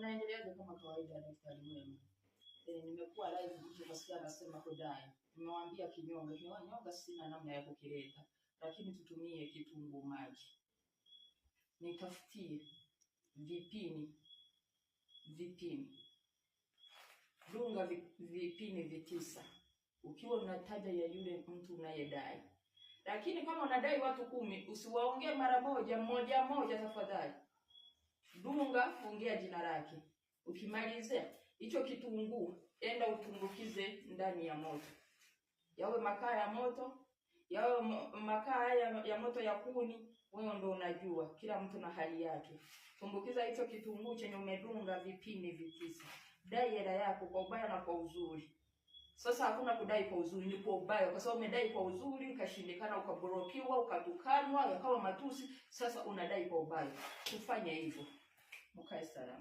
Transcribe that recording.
Mnaendeleaje kama kawaida, Daktari Mwema? Nimekuwa live, mtu kasikia anasema kudai. Nimewaambia kinyonga, kinyonga sina namna ya kukileta, lakini tutumie kitunguu maji. Nitafutie vipini, vipini, dunga vipini vitisa, ukiwa unataja ya yule mtu unayedai. Lakini kama unadai watu 10, usiwaongee mara moja, mmoja mmoja tafadhali. Dunga, ongea jina lake. Ukimalizia hicho kitunguu, enda utumbukize ndani ya moto, yawe makaa ya moto, yawe makaa haya ya moto ya kuni, wewe ndo unajua, kila mtu na hali yake. Tumbukiza hicho kitunguu chenye umedunga vipini vitisa. Dai hela yako kwa ubaya na kwa uzuri. Sasa hakuna kudai kwa uzuri, ni kwa ubaya, kwa sababu umedai kwa uzuri ukashindikana, ukaborokiwa, ukatukanwa, yakawa matusi. Sasa unadai kwa ubaya. Tufanye hivyo, mkae salama.